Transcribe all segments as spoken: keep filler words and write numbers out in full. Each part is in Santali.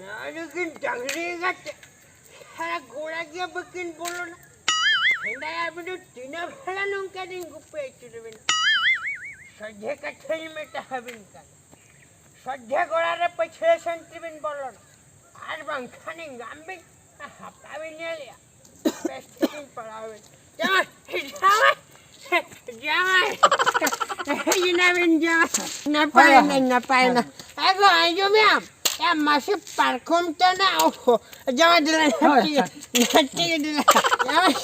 ᱟᱨ ᱱᱩᱠᱤᱱ ᱰᱟᱝᱨᱤ ᱜᱟᱛᱮ ᱥᱟᱨᱟ ᱜᱚᱲᱟ ᱜᱮ ᱵᱟᱹᱠᱤᱱ ᱵᱚᱞᱚᱱᱟ᱾ ᱦᱮᱸᱫᱟᱭᱟ ᱵᱤᱱ ᱫᱚ ᱛᱤᱱᱟᱹᱜ ᱵᱷᱟᱞᱟ ᱱᱚᱝᱠᱟ ᱞᱤᱧ ᱜᱩᱯᱤ ᱦᱚᱪᱚ ᱞᱮᱵᱤᱱ᱾ ᱥᱚᱡᱷᱮ ᱠᱟᱛᱷᱟᱧ ᱢᱮᱛᱟ ᱦᱟᱵᱤᱱ ᱠᱟᱱᱟ᱾ ᱥᱚᱡᱷᱮ ᱜᱚᱲᱟ ᱨᱮ ᱯᱟᱹᱪᱷᱞᱟᱹ ᱥᱮᱱ ᱛᱮᱵᱤᱱ ᱵᱚᱞᱚᱱᱟ᱾ ᱟᱨ ᱵᱟᱝᱠᱷᱟᱱ ᱤᱧ ᱜᱟᱢ ᱵᱤᱱ ᱦᱟᱯᱟ ᱵᱤᱱ ᱧᱮᱞᱮᱜᱼᱟ᱾ ᱵᱮᱥ ᱴᱷᱤᱠᱤᱧ ᱯᱟᱲᱟᱣ ᱵᱤᱱ᱾ ᱡᱟᱶᱟᱭ, ᱡᱟᱶᱟᱭ, ᱡᱟᱶᱟᱭ᱾ ᱦᱮᱡ ᱮᱱᱟ ᱵᱤᱱ ᱡᱟᱶᱟᱭ᱾ ᱱᱟᱯᱟᱭ ᱦᱮᱸ, ᱱᱟᱹᱧ, ᱦᱮᱸ, ᱱᱟᱯᱟᱭ ᱦᱮᱸ, ᱱᱟᱹᱧ᱾ ᱦᱮᱸ᱾ ᱮ ᱜᱚ, ᱟᱸᱡᱚᱢᱮᱜ ᱟᱢ? ᱮ ᱢᱟᱥᱮ ᱯᱟᱨᱠᱚᱢ ᱛᱟᱱᱟ, ᱳᱦᱳ᱾ ᱡᱟᱶᱟᱭ ᱫᱮᱞᱟ, ᱦᱳᱭ, ᱱᱟᱴᱤ, ᱦᱳᱭ᱾ ᱱᱟᱴᱤ ᱫᱮᱞᱟ᱾ ᱡᱟᱶᱟᱭ᱾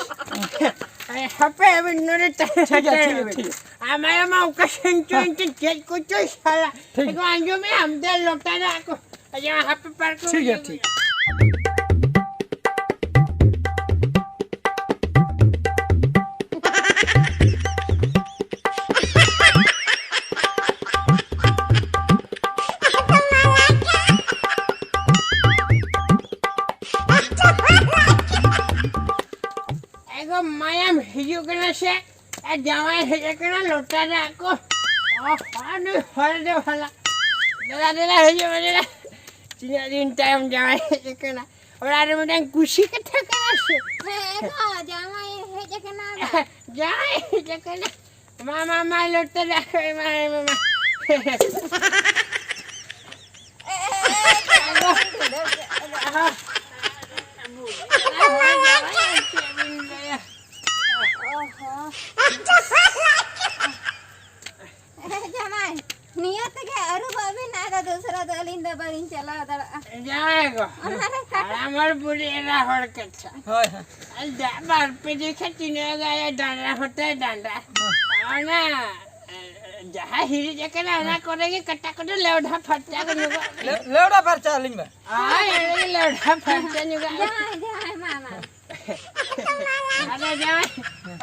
ᱮ, ᱦᱟᱯᱮ ᱟᱹᱵᱤᱱ ᱱᱚᱰᱮ ᱛᱟᱦᱮᱸ ᱴᱷᱤᱠ ᱜᱮᱭᱟ, ᱦᱟᱛᱟᱲ ᱴᱷᱤᱠ ᱜᱮᱭᱟ, ᱵᱤᱱ᱾ ᱴᱷᱤᱠ ᱜᱮᱭᱟ᱾ ᱟᱨ ᱢᱟᱭᱟ ᱢᱟ ᱚᱠᱟ ᱥᱮᱱ ᱪᱚ ᱮᱱᱛᱮ ᱪᱮᱫ ᱠᱚᱪᱚᱭ ᱥᱟᱞᱟ᱾ ᱴᱷᱤᱠ᱾ ᱮ ᱜᱚ, ᱟᱸᱡᱚᱢᱮᱜ ᱟᱢ? ᱫᱮ ᱞᱚᱴᱟ ᱫᱟᱜ ᱠᱚ᱾ ᱟᱪᱪᱷᱟ, ᱦᱟᱯᱮ ᱯᱟᱨᱠᱚᱢ ᱴᱷᱤᱠ ᱜᱮᱭᱟ, ᱤᱭᱟᱹ ᱴᱷᱤᱠ᱾ ᱮ ᱜᱚ ᱢᱟᱭᱟᱢ ᱦᱤᱡᱩᱜ ᱠᱟᱱᱟ ᱥᱮ? ᱮ ᱡᱟᱶᱟᱭ ᱦᱮᱡ ᱟᱠᱟᱱᱟ, ᱞᱚᱴᱟ ᱫᱟᱜ ᱠᱚ᱾ ᱚ, ᱱᱩᱭ ᱦᱚᱲ ᱫᱚ ᱵᱷᱟᱞᱟ᱾ ᱫᱮᱞᱟ, ᱫᱮᱞᱟ, ᱦᱤᱡᱩᱜ ᱢᱮ, ᱫᱮᱞᱟ᱾ ᱛᱤᱱᱟᱹᱜ ᱫᱤᱱ ᱛᱟᱭᱚᱢ ᱡᱟᱶᱟᱭ ᱦᱮᱡ ᱟᱠᱟᱱᱟ᱾ ᱚᱲᱟᱜ ᱨᱮ ᱢᱤᱫᱴᱟᱝ ᱠᱩᱥᱤ ᱠᱟᱛᱷᱟ ᱠᱟᱱᱟ ᱥᱮ? ᱦᱮᱸ ᱜᱚ, ᱡᱟᱶᱟᱭ ᱦᱮᱡ ᱟᱠᱟᱱᱟ᱾ ᱡᱟᱶᱟᱭ ᱦᱮᱡ ᱟᱠᱟᱱᱟ᱾ ᱢᱟ, ᱢᱟ, ᱢᱟ, ᱞᱚᱴᱟ ᱫᱟᱜ ᱠᱚ ᱮᱢᱟᱭ ᱢᱮ, ᱢᱟ᱾ ᱚ ᱦᱚᱸ᱾ ᱡᱟᱢᱟᱭ, ᱱᱤᱭᱟᱹ ᱛᱮᱜᱮ ᱟᱹᱨᱩᱵᱚᱜ ᱵᱤᱱ, ᱟᱫᱚ ᱫᱚᱥᱨᱟ ᱫᱚ ᱟᱹᱞᱤᱧ ᱫᱚ ᱵᱟᱹᱞᱤᱧ ᱪᱟᱞᱟᱣ ᱫᱟᱲᱮᱭᱟᱜᱼᱟ᱾ ᱡᱟᱶᱟᱭ ᱜᱚ, ᱚᱱᱟ ᱨᱮ ᱠᱟᱴᱟ ᱦᱟᱲᱟᱢ ᱦᱚᱲ ᱵᱩᱰᱷᱤ ᱮᱨᱟ ᱦᱚᱲ ᱠᱟᱛᱷᱟ᱾ ᱦᱳᱭ, ᱦᱳᱭ᱾ ᱟᱨ ᱫᱟᱜ ᱵᱟᱨ ᱯᱮ ᱡᱚᱠᱷᱟ ᱛᱤᱱᱟᱹᱜ ᱜᱟᱭ ᱰᱟᱸᱰᱟ ᱦᱚᱸᱛᱟᱭ ᱰᱟᱸᱰᱟ᱾ ᱦᱮᱸ᱾ ᱚᱱᱟ, ᱮ, ᱡᱟᱦᱟᱸ ᱦᱤᱨᱤᱡ ᱟᱠᱟᱱᱟ, ᱚᱱᱟ ᱠᱚᱨᱮ ᱜᱮ ᱠᱟᱴᱟ ᱠᱚᱫᱚ ᱞᱮᱣᱰᱷᱟ ᱯᱷᱟᱨᱪᱟ ᱠᱚ ᱧᱚᱜᱚᱜ ᱵᱤᱱ᱾ ᱞᱮ-, ᱞᱮᱣᱰᱷᱟ ᱯᱷᱟᱨᱪᱟ ᱟᱹᱞᱤᱧ ᱢᱟ᱾ ᱦᱳᱭ, ᱚᱸᱰᱮ ᱜᱮ ᱞᱮᱣᱰᱷᱟ ᱯᱷᱟᱨᱪᱟ ᱧᱚᱜᱚᱜ ᱵᱤᱱ᱾ ᱡᱟᱦᱟᱸᱭ, ᱡᱟᱦᱟᱸᱭ, ᱢᱟ, ᱢᱟ᱾ ᱟᱫᱚ ᱡᱟᱶᱟᱭ,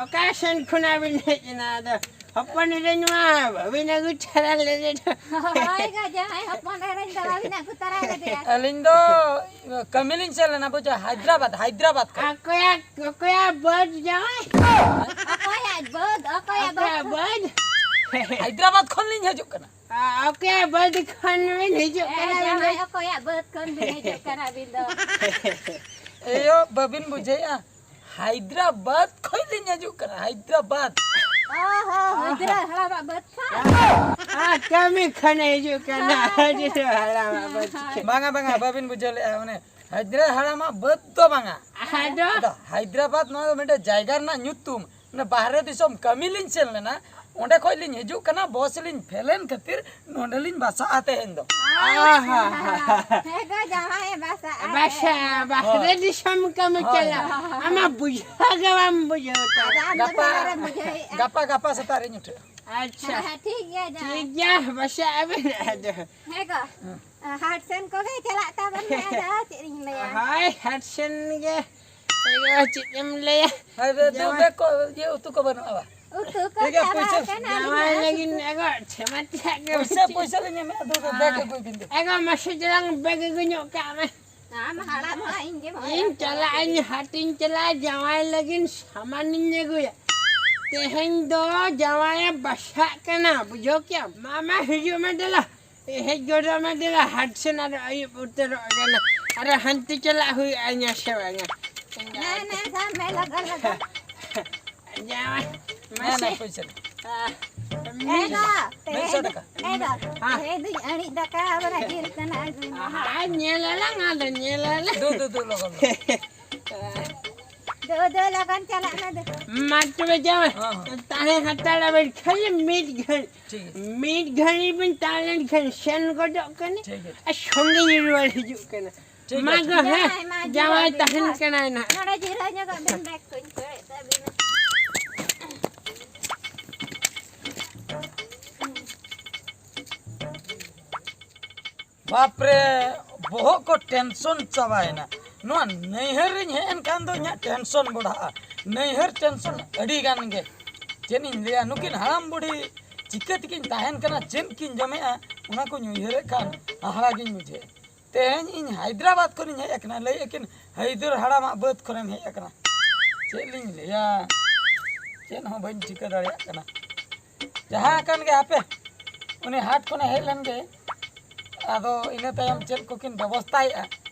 ᱚᱠᱟ ᱥᱮᱱ ᱠᱷᱚᱱᱟᱜ ᱵᱤᱱ ᱦᱮᱡ ᱮᱱᱟ? ᱟᱫᱚ ᱦᱚᱯᱚᱱ ᱮᱨᱟᱧ ᱢᱟ ᱵᱟᱹᱵᱤᱱ ᱟᱹᱜᱩ ᱛᱟᱨᱟ ᱞᱮᱫᱮ ᱫᱚ᱾ ᱦᱳᱭ ᱜᱚ, ᱡᱟᱶᱟᱭ ᱦᱚᱯᱚᱱ ᱮᱨᱟᱧ ᱫᱚ ᱵᱟᱹᱵᱤᱱ ᱟᱹᱜᱩ ᱛᱟᱨᱟ ᱞᱮᱫᱮᱭᱟ᱾ ᱟᱹᱞᱤᱧ ᱫᱚ ᱠᱟᱹᱢᱤ ᱞᱤᱧ ᱥᱮᱱ ᱞᱮᱱᱟ, ᱵᱩᱡᱷᱟᱹᱣ, ᱦᱟᱭᱫᱨᱟᱵᱟᱫᱽ, ᱦᱟᱭᱫᱨᱟᱵᱟᱫᱽ ᱠᱷᱚᱱ᱾ ᱚᱠᱚᱭᱟᱜ, ᱚᱠᱚᱭᱟᱜ ᱵᱟᱹᱫᱽ ᱡᱟᱶᱟᱭ? ᱚᱠᱚᱭᱟᱜ ᱵᱟᱹᱫᱽ? ᱚᱠᱚᱭᱟᱜ ᱵᱟᱹᱫᱽ? ᱚᱠᱚᱭᱟᱜ ᱵᱟᱹᱫᱽ? ᱦᱟᱭᱫᱨᱟᱵᱟᱫᱽ ᱠᱷᱚᱱ ᱞᱤᱧ ᱦᱤᱡᱩᱜ ᱠᱟᱱᱟ᱾ ᱚᱠᱚᱭᱟᱜ ᱵᱟᱹᱫᱽ ᱠᱷᱚᱱ ᱵᱤᱱ ᱦᱤᱡᱩᱜ ᱠᱟᱱᱟ ᱵᱤᱱ ᱫᱚ? ᱚᱠᱚᱭᱟᱜ ᱵᱟᱹᱫᱽ ᱠᱷᱚᱱ ᱵᱤᱱ ᱦᱤᱡᱩᱜ ᱠᱟᱱᱟ ᱵᱤᱱ ᱫᱚ? ᱮᱭᱳ, ᱵᱟᱹᱵᱤᱱ ᱵᱩᱡᱷᱟᱹᱣᱮᱫᱼᱟ? ᱦᱟᱭᱫᱨᱟᱵᱟᱫᱽ ᱠᱷᱚᱱ ᱞᱤᱧ ᱦᱤᱡᱩᱜ ᱠᱟᱱᱟ, ᱦᱟᱭᱫᱨᱟᱵᱟᱫᱽ᱾ ᱚ ᱦᱚ, ᱦᱟᱭᱫᱨᱟ ᱦᱟᱲᱟᱢᱟᱜ ᱵᱟᱹᱫᱽ ᱠᱷᱚᱱ? ᱟᱨ ᱠᱟᱹᱢᱤ ᱠᱷᱚᱱ ᱦᱤᱡᱩᱜ ᱠᱟᱱᱟ, ᱦᱟᱭᱫᱨᱟ ᱦᱟᱲᱟᱢᱟᱜ ᱵᱟᱹᱫᱽ ᱠᱷᱚᱱ᱾ ᱵᱟᱝᱟ, ᱵᱟᱝᱟ, ᱵᱟᱹᱵᱤᱱ ᱵᱩᱡᱷᱟᱹᱣ ᱞᱮᱫᱼᱟ, ᱢᱟᱱᱮ ᱦᱟᱭᱫᱨᱟ ᱦᱟᱲᱟᱢᱟᱜ ᱵᱟᱹᱫᱽ ᱫᱚ ᱵᱟᱝᱟ᱾ ᱟᱫᱚ? ᱟᱫᱚ ᱦᱟᱭᱫᱨᱟᱵᱟᱫᱽ ᱱᱚᱣᱟ ᱫᱚ ᱢᱤᱫᱴᱮᱱ ᱡᱟᱭᱜᱟ ᱨᱮᱱᱟᱜ ᱧᱩᱛᱩᱢ᱾ ᱚᱱᱟ ᱵᱟᱦᱨᱮ ᱫᱤᱥᱚᱢ ᱠᱟᱹᱢᱤ ᱞᱤᱧ ᱥᱮᱱ ᱞᱮᱱᱟ, ᱚᱸᱰᱮ ᱠᱷᱚᱡ ᱞᱤᱧ ᱦᱤᱡᱩᱜ ᱠᱟᱱᱟ, ᱵᱚᱥ ᱞᱤᱧ ᱯᱷᱮᱞ ᱮᱱ ᱠᱷᱟᱹᱛᱤᱨ ᱱᱚᱸᱰᱮ ᱞᱤᱧ ᱵᱟᱥᱟᱜᱼᱟ ᱛᱮᱦᱮᱧ ᱫᱚ᱾ ᱟᱪᱪᱷᱟ᱾ ᱦᱮᱸ ᱜᱚ, ᱡᱟᱶᱟᱭ ᱵᱟᱥᱟᱜᱼᱟ᱾ ᱵᱟᱥᱟ, ᱵᱟᱦᱨᱮ ᱦᱳᱭ᱾ ᱫᱤᱥᱚᱢ ᱠᱟᱹᱢᱤ ᱦᱳᱭ᱾ ᱪᱟᱞᱟᱜ᱾ ᱟᱢᱟᱜ ᱵᱩᱡᱷᱟᱹᱣ ᱜᱮ ᱵᱟᱢ ᱵᱩᱡᱷᱟᱹᱣ ᱛᱟᱢᱟ᱾ ᱟᱫᱚ ᱟᱢ ᱫᱚ ᱜᱟᱯᱟ, ᱵᱷᱟᱜᱮ ᱨᱮᱢ ᱵᱩᱡᱷᱟᱹᱣᱮᱫᱼᱟ᱾ ᱜᱟᱯᱟ, ᱜᱟᱯᱟ ᱥᱮᱛᱟᱜ ᱨᱤᱧ ᱩᱴᱷᱟᱹᱜᱼᱟ᱾ ᱟᱪᱪᱷᱟ᱾ ᱦᱮᱸ, ᱦᱮᱸ, ᱴᱷᱤᱠ ᱜᱮᱭᱟ, ᱡᱟᱶᱟᱭ᱾ ᱴᱷᱤᱠ ᱜᱮᱭᱟ, ᱵᱟᱥᱟᱜ ᱟᱵᱮᱱ ᱟᱫᱚ᱾ ᱦᱮᱸ ᱜᱚ᱾ ᱦᱮᱸ᱾ ᱦᱟᱴ ᱥᱮᱱ ᱠᱚᱜᱮ ᱪᱟᱞᱟᱜ ᱛᱟᱵᱚᱱ ᱢᱮ, ᱟᱫᱚ ᱪᱮᱫ ᱤᱧ ᱞᱟᱹᱭᱟ? ᱦᱳᱭ, ᱦᱟᱴ ᱥᱮᱱ ᱜᱮ᱾ ᱟᱭᱳ, ᱪᱮᱫ ᱮᱢ ᱞᱟᱹᱭᱟ? ᱦᱳᱭ, ᱵᱮ-, ᱫᱩ ᱡᱟᱶᱟᱭ ᱵᱮᱜᱽ ᱠᱚ, ᱤᱭᱟᱹ, ᱩᱛᱩ ᱠᱚ ᱵᱟᱹᱱᱩᱜᱼᱟ ᱵᱟ? ᱩᱛᱩ ᱠᱚ ᱴᱷᱤᱠ ᱜᱮᱭᱟ, ᱪᱟᱵᱟ ᱯᱩᱭᱥᱟᱹ᱾ ᱟᱠᱟᱱᱟ, ᱡᱟᱶᱟᱭ ᱟᱹᱞᱤᱧ ᱞᱟᱹᱜᱤᱫ ᱫᱚ ᱮᱜᱚ ᱴᱷᱮᱢᱟ ᱴᱷᱮᱡ ᱜᱮ ᱯᱩᱭᱥᱟᱹ, ᱵᱟᱹᱪᱩᱜ᱾ ᱯᱩᱭᱥᱟᱹ ᱞᱤᱧ ᱮᱢᱮᱫᱼᱟ, ᱫᱩ, ᱫᱩ, ᱵᱮᱜᱽ ᱟᱹᱜᱩᱭ ᱵᱤᱱ ᱫᱩ᱾ ᱮᱜᱚ, ᱢᱟᱥᱮ ᱪᱟᱞᱟᱝ ᱵᱮᱜᱽ ᱟᱹᱜᱩ ᱧᱚᱜ ᱠᱟᱜ ᱢᱮ᱾ ᱟᱢ ᱦᱟᱲᱟᱢ ᱦᱚᱸ ᱤᱧ ᱜᱮᱢ ᱦᱚᱦᱚᱭᱟ᱾ ᱤᱧ ᱪᱟᱞᱟᱜ ᱟᱹᱧ, ᱦᱟᱴᱤᱧ ᱪᱟᱞᱟᱜᱼᱟ, ᱡᱟᱶᱟᱭ ᱞᱟᱹᱜᱤᱫ ᱥᱟᱢᱟᱱᱤᱧ ᱟᱹᱜᱩᱭᱟ᱾ ᱛᱮᱦᱮᱧ ᱫᱚ ᱡᱟᱶᱟᱭᱮ ᱵᱟᱥᱟᱜ ᱠᱟᱱᱟ, ᱵᱩᱡᱷᱟᱹᱣ ᱠᱮᱜᱼᱟᱢ? ᱢᱟ, ᱢᱟ, ᱦᱤᱡᱩᱜ ᱢᱮ ᱫᱮᱞᱟ᱾ ᱦᱮᱡ ᱜᱚᱫᱚᱜ ᱢᱮ ᱫᱮᱞᱟ, ᱦᱟᱴ ᱥᱮᱱ ᱟᱨ ᱟᱹᱭᱩᱵ ᱩᱛᱟᱹᱨᱚᱜ ᱠᱟᱱᱟ᱾ ᱟᱨ ᱦᱟᱱᱛᱮ ᱪᱟᱞᱟᱜ ᱦᱩᱭᱩᱜᱼᱟ, ᱤᱧᱟᱹᱜ ᱥᱮ ᱵᱟᱝᱟ? ᱱᱟ, ᱱᱟ, ᱥᱟᱵ ᱢᱮ, ᱞᱚᱜᱚᱱ, ᱞᱚᱜᱚᱱ᱾ ᱡᱟᱶᱟᱭ, ᱱᱟ, ᱱᱟ, ᱢᱟᱥᱮ᱾ ᱯᱩᱭᱥᱟᱹ᱾ ᱟ, ᱮ ᱢᱤᱫ, ᱜᱚ, ᱢᱤᱫ ᱥᱚ ᱛᱮᱦᱮᱧ, ᱴᱟᱠᱟ᱾ ᱮ ᱜᱚ, ᱦᱮᱸ᱾ ᱛᱮᱦᱮᱧ ᱫᱩᱧ ᱟᱹᱬᱤᱡ ᱫᱟᱠᱟ, ᱟᱵᱟᱨ ᱡᱤᱞ ᱛᱟᱱᱟ ᱟᱹᱜᱩᱭ ᱢᱮ᱾ ᱦᱟᱸ, ᱧᱮᱞ ᱟᱞᱟᱝ, ᱟᱫᱚ ᱧᱮᱞ ᱟᱞᱟᱝ᱾ ᱫᱩ, ᱫᱩ, ᱫᱩ, ᱞᱚᱜᱚᱱ, ᱞᱚᱜᱚᱱ᱾ ᱫᱩ, ᱫᱩ, ᱞᱚᱜᱚᱱ ᱪᱟᱞᱟᱜ ᱢᱮ ᱫᱩ᱾ ᱢᱟ ᱛᱚᱵᱮ ᱡᱟᱶᱟᱭ, ᱦᱚᱸ, ᱦᱚᱸ᱾ ᱛᱟᱦᱮᱸ ᱦᱟᱛᱟᱲ ᱟᱵᱮᱱ ᱠᱷᱟᱹᱞᱤ ᱢᱤᱫ ᱜᱷᱟᱹᱲᱤᱡ᱾ ᱴᱷᱤᱠ ᱜᱮᱭᱟ᱾ ᱢᱤᱫ ᱜᱷᱟᱹᱲᱤᱡ ᱵᱮᱱ ᱛᱟᱦᱮᱸ ᱞᱮᱱ ᱠᱷᱟᱱ ᱥᱮᱱ ᱜᱚᱫᱚᱜ ᱠᱟᱱᱟ᱾ ᱴᱷᱤᱠ ᱜᱮᱭᱟ᱾ ᱟᱨ ᱥᱚᱸᱜᱮ ᱜᱮ ᱨᱩᱣᱟᱹᱲ ᱦᱤᱡᱩᱜ ᱠᱟᱱᱟ᱾ ᱴᱷᱤᱠ ᱢᱟ ᱜᱮᱭᱟ, ᱜᱚ, ᱴᱷᱤᱠ ᱦᱮᱸ, ᱜᱮᱭᱟ᱾ ᱢᱟ, ᱡᱟᱶᱟᱭ ᱡᱤᱨᱟᱹᱜ ᱵᱤᱱ ᱛᱟᱦᱮᱱ ᱦᱳᱭ᱾ ᱠᱟᱱᱟᱭ ᱱᱟᱦᱟᱜ᱾ ᱱᱚᱰᱮ ᱡᱤᱨᱟᱹ ᱧᱚᱜᱚᱜ ᱵᱤᱱ, ᱵᱮᱜᱽ ᱠᱚᱧ ᱠᱚᱭᱮᱫ ᱛᱟᱵᱤᱱᱟ᱾ ᱵᱟᱯᱨᱮ, ᱵᱚᱦᱚᱜ ᱠᱚ ᱴᱮᱱᱥᱚᱱ ᱪᱟᱵᱟᱭᱮᱱᱟ᱾ ᱱᱚᱣᱟ ᱱᱟᱹᱭᱦᱟᱹᱨ ᱨᱤᱧ ᱦᱮᱡ ᱮᱱ ᱠᱷᱟᱱ ᱫᱚ ᱤᱧᱟᱹᱜ ᱴᱮᱱᱥᱚᱱ ᱵᱟᱲᱦᱟᱜᱼᱟ᱾ ᱱᱟᱹᱭᱦᱟᱹᱨ ᱴᱮᱱᱥᱚᱱ ᱟᱹᱰᱤ ᱜᱟᱱ ᱜᱮ᱾ ᱪᱮᱫ ᱤᱧ ᱞᱟᱹᱭᱟ, ᱱᱩᱠᱤᱱ ᱦᱟᱲᱟᱢ ᱵᱩᱲᱦᱤ ᱪᱤᱠᱟᱹ ᱛᱮᱠᱤᱱ ᱛᱟᱦᱮᱱ ᱠᱟᱱᱟ, ᱪᱮᱫ ᱠᱤᱱ ᱡᱚᱢᱮᱜᱼᱟ, ᱚᱱᱟ ᱠᱚᱧ ᱩᱭᱦᱟᱹᱨᱮᱫ ᱠᱷᱟᱱ ᱦᱟᱦᱟᱲᱟ ᱜᱤᱧ ᱵᱩᱡᱷᱟᱹᱣᱟ᱾ ᱛᱮᱦᱮᱧ ᱤᱧ ᱦᱟᱭᱫᱨᱟᱵᱟᱫᱽ ᱠᱷᱚᱱᱤᱧ ᱦᱮᱡ ᱟᱠᱟᱱᱟ, ᱞᱟᱹᱭᱮᱫ ᱠᱤᱱ ᱦᱟᱭᱫᱨ ᱦᱟᱲᱟᱢᱟᱜ ᱵᱟᱹᱫᱽ ᱠᱷᱚᱱᱮᱢ ᱦᱮᱡ ᱟᱠᱟᱱᱟ᱾ ᱪᱮᱫ ᱞᱤᱧ ᱞᱟᱹᱭᱟ, ᱪᱮᱫ ᱦᱚᱸ ᱵᱟᱹᱧ ᱪᱤᱠᱟᱹ ᱫᱟᱲᱮᱭᱟᱜ ᱠᱟᱱᱟ᱾ ᱡᱟᱦᱟᱸ ᱟᱠᱟᱱ ᱜᱮ ᱦᱟᱯᱮ, ᱩᱱᱤ ᱦᱟᱴ ᱠᱷᱚᱱᱮ ᱦᱮᱡ ᱞᱮᱱ ᱜᱮ, ᱟᱫᱚ ᱤᱱᱟᱹ ᱛᱟᱭᱚᱢ ᱪᱮᱫ ᱠᱚᱠᱤᱱ ᱵᱮᱵᱚᱥᱛᱟᱭᱮᱫᱼᱟ᱾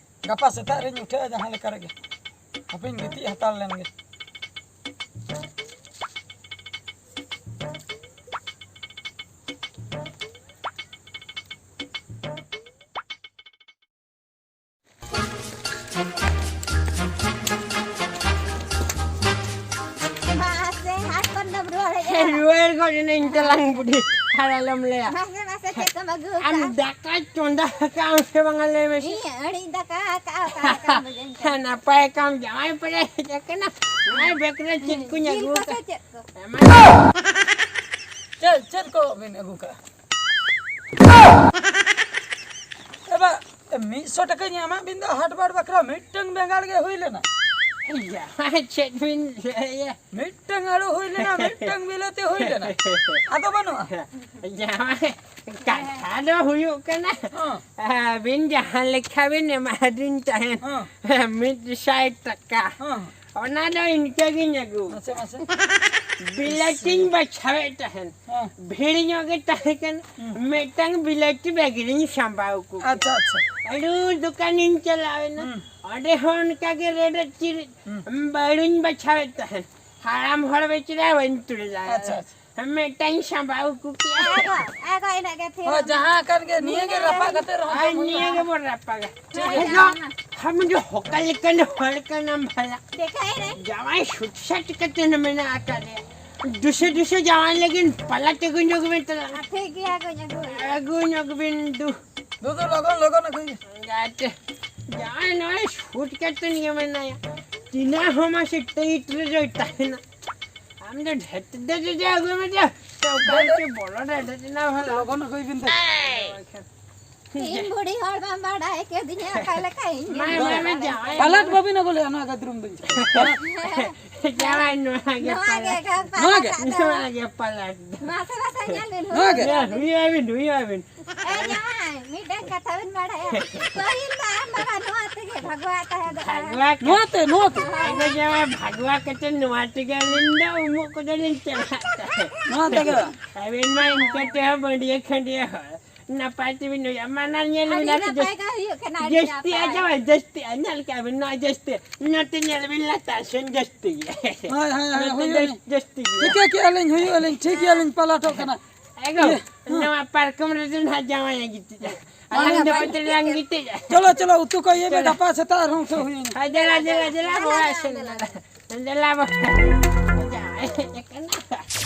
ᱜᱟᱯᱟ ᱥᱮᱛᱟᱜ ᱨᱤᱧ ᱩᱴᱷᱟᱹᱜᱼᱟ ᱡᱟᱦᱟᱸ ᱞᱮᱠᱟ ᱨᱮᱜᱮ᱾ ᱦᱟᱯᱮᱧ ᱜᱤᱛᱤᱡ ᱦᱟᱛᱟᱲ ᱞᱮᱱ ᱜᱮ᱾ ᱢᱟᱥᱮ, ᱦᱟᱴ ᱠᱷᱚᱱ ᱫᱚᱢ ᱨᱩᱣᱟᱹᱲ ᱦᱮᱡ ᱮᱱᱟ? ᱨᱩᱣᱟᱹᱲ ᱜᱚᱫ ᱮᱱᱟᱹᱧ ᱛᱟᱞᱟᱝ ᱵᱩᱰᱷᱤ, ᱟᱨ ᱟᱞᱚᱢ ᱞᱟᱹᱭᱟ᱾ ᱢᱟᱥᱮ, ᱢᱟᱥᱮ, ᱪᱮᱫ ᱠᱚᱢ ᱟᱹᱜᱩ ᱟᱢ ᱟᱠᱟᱫᱼᱟ? ᱫᱟᱠᱟ ᱪᱚᱸᱫᱟ ᱟᱠᱟᱫ ᱟᱢ ᱥᱮ ᱵᱟᱝᱟ, ᱞᱟᱹᱭ ᱢᱮᱥᱮ? ᱤᱧ ᱟᱹᱲᱤ ᱫᱟᱠᱟ ᱟᱠᱟᱫ, ᱚᱠᱟ ᱞᱮᱠᱟᱢ ᱵᱩᱡᱷᱟᱹᱣ ᱠᱮᱫᱟ? ᱱᱟᱯᱟᱭ ᱠᱟᱢ ᱡᱟᱶᱟᱭ ᱯᱮᱲᱟ ᱦᱮᱡ ᱟᱠᱟᱱᱟ᱾ ᱚᱱᱟ ᱵᱮᱜᱽ ᱨᱮ ᱪᱮᱫ ᱠᱚᱧ ᱡᱤᱞ ᱟᱹᱜᱩ ᱠᱚ ᱥᱮ ᱟᱠᱟᱫᱼᱟ? ᱪᱮᱫ ᱠᱚ? ᱮᱢᱟ ᱪᱮᱫ, ᱪᱮᱫ ᱠᱚ ᱵᱤᱱ ᱟᱹᱜᱩ ᱠᱟᱜᱼᱟ? ᱮ ᱵᱟ, ᱢᱤᱫ ᱥᱚ ᱴᱟᱠᱟᱧ ᱮᱢᱟᱜ ᱵᱤᱱ ᱫᱚ ᱦᱟᱴ ᱵᱟᱴ ᱵᱟᱠᱷᱨᱟ, ᱢᱤᱫᱴᱟᱝ ᱵᱮᱸᱜᱟᱲ ᱜᱮ ᱦᱩᱭ ᱞᱮᱱᱟ᱾ ᱡᱟᱶᱟᱭ ᱪᱮᱫ ᱵᱤᱱ ᱞᱟᱹᱭᱟ? ᱢᱤᱫᱴᱟᱝ ᱟᱹᱞᱩ ᱦᱩᱭ ᱞᱮᱱᱟ, ᱢᱤᱫᱴᱟᱝ ᱵᱤᱞᱟᱹᱛᱤ ᱦᱩᱭ ᱞᱮᱱᱟ, ᱟᱫᱚ ᱵᱟᱹᱱᱩᱜᱼᱟ᱾ ᱡᱟᱶᱟᱭ, ᱠᱟᱛᱷᱟ ᱫᱚ ᱦᱩᱭᱩᱜ ᱠᱟᱱᱟ, ᱦᱮᱸ᱾ ᱟᱹᱵᱤᱱ ᱡᱟᱦᱟᱸ ᱞᱮᱠᱟ ᱵᱤᱱ ᱮᱢᱟᱫᱤᱧ ᱛᱟᱦᱮᱸᱫ, ᱦᱮᱸ᱾ ᱢᱤᱫ ᱥᱟᱭ ᱴᱟᱠᱟ, ᱦᱮᱸ᱾ ᱚᱱᱟ ᱫᱚ ᱤᱱᱠᱟᱹ ᱜᱤᱧ ᱟᱹᱜᱩ᱾ ᱢᱟᱥᱮ, ᱢᱟᱥᱮ᱾ ᱵᱤᱞᱟᱹᱛᱤᱧ ᱵᱟᱪᱷᱟᱣᱮᱫ ᱛᱟᱦᱮᱸᱫ, ᱦᱮᱸ᱾ ᱵᱷᱤᱲ ᱧᱚᱜ ᱜᱮ ᱛᱟᱦᱮᱸ ᱠᱟᱱᱟ, ᱦᱩᱸ᱾ ᱢᱤᱫᱴᱟᱝ ᱵᱤᱞᱟᱹᱛᱤ ᱵᱮᱜᱽ ᱨᱤᱧ ᱥᱟᱢᱵᱟᱣ ᱠᱚ ᱠᱮᱫᱟ᱾ ᱟᱪᱪᱷᱟ, ᱟᱪᱪᱷᱟ᱾ ᱟᱹᱞᱩ ᱫᱚᱠᱟᱱᱤᱧ ᱪᱟᱞᱟᱣ ᱮᱱᱟ, ᱦᱩᱸ᱾ ᱚᱸᱰᱮ ᱦᱚᱸ ᱚᱱᱠᱟ ᱜᱮ ᱨᱮᱰᱮᱫ ᱪᱤᱨᱤᱫ ᱦᱩᱸ᱾ ᱵᱟᱹᱲᱩᱧ ᱵᱟᱪᱷᱟᱣᱮᱫ ᱛᱟᱦᱮᱸᱫ, ᱦᱟᱲᱟᱢ ᱦᱚᱲ ᱵᱮᱪᱟᱨᱟ ᱵᱟᱹᱧ ᱛᱩᱞᱟᱹ ᱫᱟᱲᱮᱭᱟᱫᱟ᱾ ᱟᱪᱪᱷᱟ, ᱟᱪᱪᱷᱟ᱾ ᱢᱤᱫᱴᱟᱝ ᱥᱟᱢᱵᱟᱣ ᱠᱚ ᱠᱮᱫᱟ᱾ ᱟᱜᱚ, ᱟᱜᱚ, ᱤᱱᱟᱹᱜ ᱜᱮ ᱛᱷᱤᱨ᱾ ᱦᱳᱭ, ᱡᱟᱦᱟᱸ ᱠᱟᱱ ᱜᱮ, ᱱᱤᱭᱟᱹ ᱜᱮ ᱱᱤᱭᱟᱹ ᱨᱟᱯᱟᱜ ᱜᱮ᱾ ᱠᱟᱛᱮ ᱨᱮᱦᱚᱸ ᱟᱨ ᱡᱚᱢ ᱦᱩᱭᱩᱜᱼᱟ᱾ ᱱᱤᱭᱟᱹ ᱜᱮᱵᱚᱱ ᱨᱟᱯᱟᱜᱟ᱾ ᱴᱷᱤᱠ ᱜᱮᱭᱟ᱾ ᱟᱢ ᱫᱚ ᱦᱚᱠᱟ ᱞᱮᱠᱟᱱ ᱦᱚᱲ ᱠᱟᱱᱟᱢ ᱵᱷᱟᱞᱟ᱾ ᱪᱮᱠᱟᱭᱮᱱᱟᱭ? ᱡᱟᱶᱟᱭ ᱥᱩᱴ ᱥᱟᱴ ᱠᱟᱛᱮ ᱢᱮᱱᱟᱜ ᱟᱠᱟᱫᱮᱭᱟ᱾ ᱫᱩᱥᱮ ᱫᱩᱥᱮ ᱡᱟᱶᱟᱭ ᱞᱟᱹᱜᱤᱫ ᱯᱟᱞᱟ ᱛᱮᱜᱩᱧ ᱧᱚᱜ ᱢᱮ ᱛᱟᱞᱟᱝ᱾ ᱟᱨ ᱴᱷᱤᱠ ᱜᱮᱭᱟ, ᱟᱹᱜᱩᱧ ᱟᱹᱜᱩᱭᱟ᱾ ᱟᱹᱜᱩ ᱧᱚᱜ ᱵᱤᱱ ᱫᱩ᱾ ᱫᱩ, ᱫᱩ, ᱞᱚᱜᱚᱱ, ᱞᱚᱜᱚᱱ ᱟᱹᱜᱩᱭ ᱢᱮ᱾ ᱜᱟᱛᱮ, ᱡᱟᱶᱟᱭ ᱱᱚᱜᱼᱚᱭ ᱥᱩᱴ ᱠᱟᱛᱮ ᱜᱮ ᱢᱮᱱᱟᱭᱟ᱾ ᱛᱤᱱᱟᱹᱜ ᱦᱚᱸ ᱢᱟᱥᱮ ᱴᱟᱭᱤᱴ ᱨᱮ ᱫᱚᱭ ᱛᱟᱦᱮᱱᱟ᱾ ᱟᱢ ᱫᱚ ᱰᱷᱮᱨ ᱰᱷᱮᱨ ᱰᱷᱮᱨ ᱟᱹᱜᱩᱭ ᱢᱮ ᱡᱮ᱾ ᱛᱚ ᱚᱠᱟ ᱨᱮ ᱪᱚ ᱵᱚᱞᱚ ᱰᱷᱮᱨ ᱰᱷᱮᱨ ᱮᱱᱟ ᱵᱷᱟᱞᱟ᱾ ᱞᱚᱜᱚᱱ ᱟᱹᱜᱩᱭ ᱵᱤᱱ ᱛᱚ᱾ ᱤᱧ ᱵᱩᱰᱷᱤ ᱦᱚᱲ ᱵᱟᱢ ᱵᱟᱲᱟᱭ ᱠᱮᱫᱤᱧᱟ, ᱚᱠᱟ ᱞᱮᱠᱟ ᱤᱧ ᱢᱟ, ᱢᱟ, ᱢᱟ, ᱡᱟᱶᱟᱭ᱾ ᱯᱟᱞᱟᱴ ᱵᱟᱹᱵᱤᱱ ᱟᱹᱜᱩ ᱞᱮᱫᱼᱟ, ᱱᱚᱣᱟ ᱜᱟᱫᱨᱩᱢ ᱵᱤᱱ ᱪᱤᱠᱟᱹ? ᱡᱟᱶᱟᱭ ᱱᱚᱣᱟ ᱜᱮ ᱱᱚᱣᱟ ᱜᱮ ᱯᱟᱞᱟᱴ᱾ ᱜᱮ ᱜᱟᱯᱟ ᱱᱚᱣᱟ ᱜᱮ? ᱠᱟᱛᱷᱟ᱾ ᱱᱚᱣᱟ ᱜᱮ ᱯᱟᱞᱟᱴ᱾ ᱢᱟᱥᱮ, ᱢᱟᱥᱮ ᱧᱮᱞ ᱵᱤᱱ, ᱱᱚᱣᱟ ᱜᱮ? ᱦᱩᱭᱩᱜ ᱟᱹᱵᱤᱱ, ᱦᱩᱭᱩᱜ ᱟᱹᱵᱤᱱ᱾ ᱮ, ᱡᱟᱶᱟᱭ, ᱢᱤᱫᱴᱟᱝ ᱠᱟᱛᱷᱟ ᱵᱮᱱ ᱵᱟᱲᱟᱭᱟ? ᱯᱟᱹᱦᱤᱞ ᱢᱟ ᱟᱢ ᱵᱟᱵᱟ ᱱᱚᱣᱟ ᱛᱮᱜᱮ ᱵᱷᱟᱜᱽᱣᱟ ᱛᱟᱦᱮᱸ ᱫᱚ᱾ ᱵᱷᱟᱜᱽᱣᱟ ᱱᱚᱣᱟ ᱛᱮ, ᱱᱚᱣᱟ ᱛᱮ᱾ ᱟᱭᱳ ᱡᱟᱶᱟᱭ ᱵᱷᱟᱜᱽᱣᱟ ᱠᱟᱛᱮ ᱱᱚᱣᱟ ᱛᱮᱜᱮ ᱟᱹᱞᱤᱧ ᱫᱚ ᱩᱢᱩᱜ ᱠᱚᱫᱚ ᱞᱤᱧ ᱪᱟᱞᱟᱜ ᱛᱟᱦᱮᱸᱫ᱾ ᱱᱚᱣᱟ ᱛᱮᱜᱮ? ᱟᱵᱮᱱ ᱢᱟ ᱤᱱᱠᱟᱹ ᱛᱮᱦᱚᱸ ᱵᱟᱹᱰᱤᱭᱟᱹ ᱠᱷᱟᱹᱰᱤᱭᱟᱹ ᱦᱚᱲ᱾ ᱱᱟᱯᱟᱭ ᱛᱮᱵᱤᱱ ᱦᱩᱭᱩᱜᱼᱟ᱾ ᱢᱟ ᱱᱟ ᱧᱮᱞ ᱟᱹᱰᱤ ᱵᱤᱱ ᱟᱨ ᱱᱟᱯᱟᱭ ᱡᱟᱹᱥ-, ᱜᱮ ᱦᱩᱭᱩᱜ ᱠᱟᱱᱟ, ᱟᱹᱰᱤ ᱡᱟᱹᱥᱛᱤᱜᱼᱟ ᱱᱟᱯᱟᱭ᱾ ᱡᱟᱶᱟᱭ, ᱡᱟᱹᱥᱛᱤᱜᱼᱟ᱾ ᱧᱮᱞ ᱠᱮᱜᱼᱟ ᱵᱤᱱ ᱱᱚᱣᱟ ᱡᱟᱹᱥᱛᱤ᱾ ᱱᱚᱛᱮ ᱧᱮᱞ ᱵᱤᱱ ᱞᱟᱛᱟᱨ ᱥᱮᱱ ᱡᱟᱹᱥᱛᱤ ᱜᱮ᱾ ᱦᱳᱭ, ᱦᱳᱭ, ᱦᱳᱭ, ᱱᱚᱛᱮ ᱦᱩᱭᱩᱜ ᱡᱟᱹᱥ-, ᱟᱹᱞᱤᱧ᱾ ᱡᱟᱹᱥᱛᱤ ᱜᱮ᱾ ᱴᱷᱤᱠᱟᱹ ᱠᱮᱜᱼᱟ ᱞᱤᱧ, ᱦᱩᱭᱩᱜ ᱟᱹᱞᱤᱧ, ᱴᱷᱤᱠ ᱜᱮᱭᱟ ᱞᱤᱧ ᱯᱟᱞᱟᱴᱚᱜ ᱠᱟᱱᱟ᱾ ᱮᱜᱳ, ᱤᱭᱟᱹ, ᱦᱮᱸ᱾ ᱱᱚᱣᱟ ᱯᱟᱨᱠᱚᱢ ᱨᱮᱫᱚ ᱱᱟᱦᱟᱜ ᱡᱟᱶᱟᱭ ᱮ ᱜᱤᱛᱤᱡᱼᱟ᱾ ᱵᱟᱝᱟ, ᱟᱹᱞᱤᱧ ᱫᱚ ᱵᱟᱝ ᱯᱟᱪᱮ ᱞᱟᱝ ᱜᱤᱛᱤᱡᱼᱟ᱾ ᱜᱤᱛᱤᱡᱼᱟ᱾ ᱪᱚᱞᱚ, ᱪᱚᱞᱚ, ᱩᱛᱩ ᱠᱚ ᱤᱭᱟᱹᱭ ᱢᱮ, ᱪᱚᱞᱚ᱾ ᱜᱟᱯᱟ ᱥᱮᱛᱟᱜ ᱨᱮᱦᱚᱸ ᱩᱴᱷᱟᱹᱣ ᱦᱩᱭᱩᱜᱼᱟ᱾ ᱦᱳᱭ, ᱫᱮᱞᱟ, ᱫᱮᱞᱟ, ᱫᱮᱞᱟ, ᱵᱚᱦᱚᱜ ᱦᱟᱹᱥᱩ ᱞᱮᱱᱟ᱾ ᱫᱮᱞᱟ, ᱵᱚᱦᱚᱜ᱾ ᱡᱟᱶᱟᱭ ᱦᱮᱡ ᱟᱠᱟᱱᱟ᱾